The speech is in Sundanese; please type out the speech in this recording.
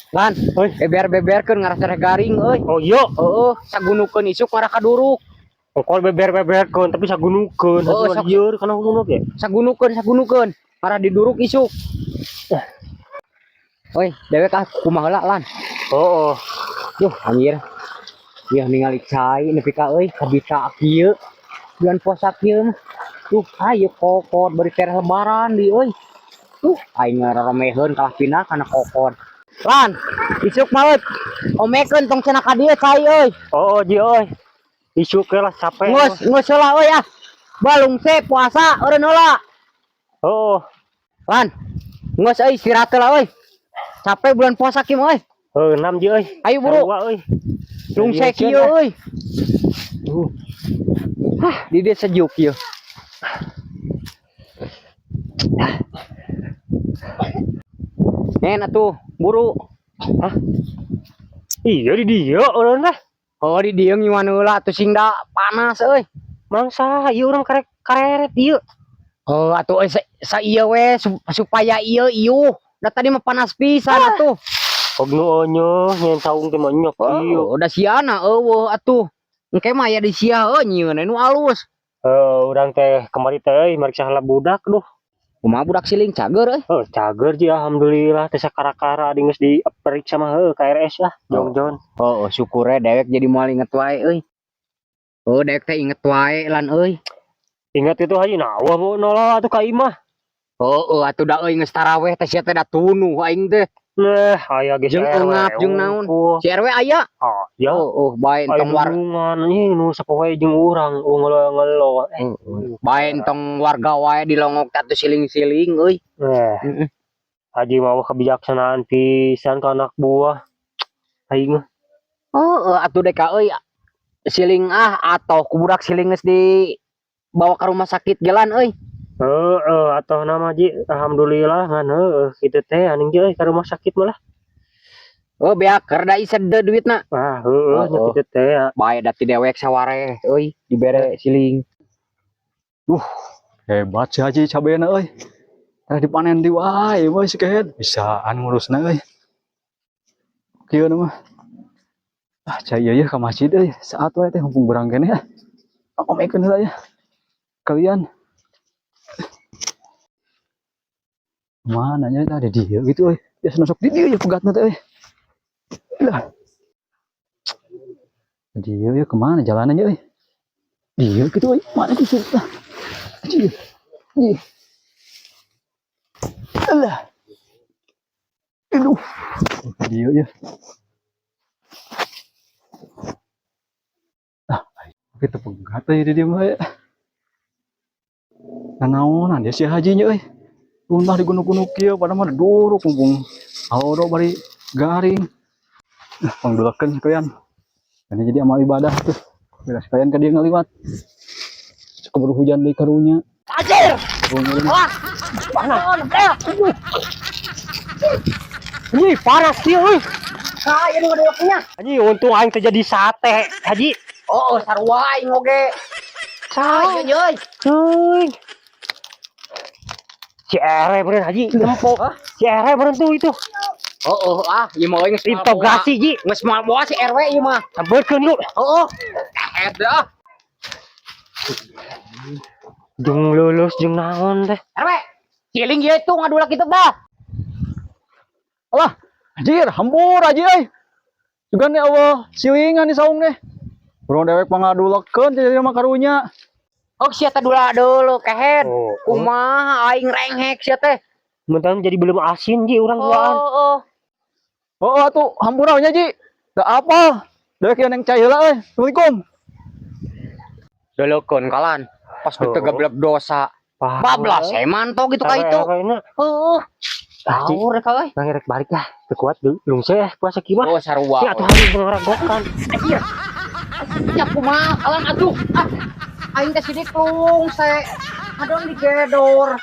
Lan, Oi. Beber-beberkeun ngarah tereh garing euy. Oh iya, Heeh, sagunukeun isuk ngarah kaduruk. Pokoknya beber-beberkeun tapi sagunukeun. Oh, Haji sok. Lieur kana gunuk ge. Sagunukeun, sagunukeun. Ngarah diduruk isuk. Oi, dewek ah kumaha heula, Lan? Oh, oh. Duh, anjir. Ieu ningali cai nepi ka euy kabita kieu. Bulan puasa kieu mah. Duh, ayo kokot bari tereh lebaran di euy. Duh, aing ngaromeheun kalah pindah kana kokot. Lan, isuk mah euy. Omekeun tong cenah ka dieu cai euy. Oh, oh, ji euy. Isuk lah capek. Geus, geus heula euy ah. Balung se puasa eureun heula. Oh, oh. Lan, geus euy istirahat heula euy. Capek bulan puasa kieu mah euy. Heuh, nam ji euy. Ayo buru. Sarua euy. Lungse Seriuseun, kieu ah. euy. Hah, di dieu sejuk ieu. Nen atuh, buru. Hah? Iya di dieu urang teh. Oh, di dieu ngiwan heula atuh sing da panas euy. Mangsa ieu urang karek kareret ieu. Oh, atuh euy sa ieu we supaya ieu iuh. Da tadi mah panas pisan atuh. Kog nu onyo nyen saung teh mah nyok ieu. Oh, da siana eueuh atuh. Engke mah aya di sia heuh nyieun nu alus. Heuh, urang teh kamari teh euy mariksa heula budak duh. Kumaha budak siling cager euy? Heuh, cager ji alhamdulillah teh sakara-kara adi geus diperiksa mah heuh KRS lah, jongjon. Oh, oh, syukur we dewek jadi moal inget wae euy. Oh, dewek teh inget wae lan euy. Ingat itu haji nah wah mau nolak atuh ka imah. Oh, oh atuh da euy geus taraweh teh sia teh da tunuh aing teh. Nah, aya geus Jeung RW eungap jeung naon. unggul. Si RW aya. Ah, ya. Oh, oh, bae Aya entong war hubungan anjing nu sapoe jeung urang ngelo-ngelo. Bae entong warga wae dilongok teh atuh siling-siling euy. Eh, Heeh. Haji mau kebijaksanaan pisan ka anak buah. Aing mah. Oh, atuh dek euy siling ah atau ku budak siling geus dibawa ke rumah sakit jalan euy. Heeh, atuh nama ji alhamdulillah ngan heueuh kitu teh aning ji euy ka rumah sakit malah. Oh, beak keur da isede duitna. Ah, heueuh nya Oh, oh. kitu teh ya. Bae da ti dewek sawareh euy dibere siling. Hebat si Haji cabena euy. Tara dipanen di wae mah si kehed. Bisaan ngurusna euy. Kieu na mah. Ah, cai ieu ka masjid euy. Saat wae teh mumpung berang keneh ah. Omekeun heula ya. Kalian. Mana nya tadi dia gitu euy. Biasa masuk di dieu ya pegatna teh euy. Lah. Dia ya kemana jalanannya euy? Dia gitu euy. Mana tuh sih? Ah. Anjir. Anjir. Alah. Aduh. Dia ya. Ah, kita pegat aja di dia mah ya. Nanaonan dia si hajinya euy. Luntah di gunung-gunung kieu padahal mah duruk mumpung alodo bari garing. Nah, pangdulakeun sekalian. Ini jadi amal ibadah tuh. Bila sekalian ke dia ngaliwat. Keburu hujan deui karunya. Anjir. Karunya. Wah. Panas. Anjing panas kieu euy. Saya nu ngadeweknya. Anjing untung aing teh jadi sate, Haji. Oh, oh sarua aing oge. Saya euy. Cuy. Si RW beureun Haji nempo. Si RW beureun tuh itu. Oh, oh, ah, ieu mah euy geus moal boa. Interogasi ji. Geus moal boa si RW ieu mah. Sampeurkeun yuk. Oh, oh. Kahet dah. Jeung lulus jeung naon teh. RW, siling ieu tuh ngadulak kitu dah. Alah, anjir, hambur aja euy. Sugan nih Allah, silingan di saung deh. Urang dewek pangadulekeun jadi mah karunya. Oh, sia teh dula dulu kehed. Oh, oh. Kumaha aing renghek sia teh. Mentan jadi belum asin ji urang Oh, duaan. oh. Oh, oh atuh hampura nya ji. Da apa? Dewek ieu neng cai heula euy. Assalamualaikum. Dolokeun kalan. Pas Oh. teu geblek dosa. Paham. Bablas eman to gitu ka itu. Heeh. Heeh. Ah, Ji. Tahu rek euy. Bang rek balik lah. Teu kuat lungse eh puasa kieu mah. Oh, sarua. Ya atuh hari ngeragokan. Anjir. Ya kumaha kalan atuh. Ah. Aing teh sidik lungse. Adon digedor.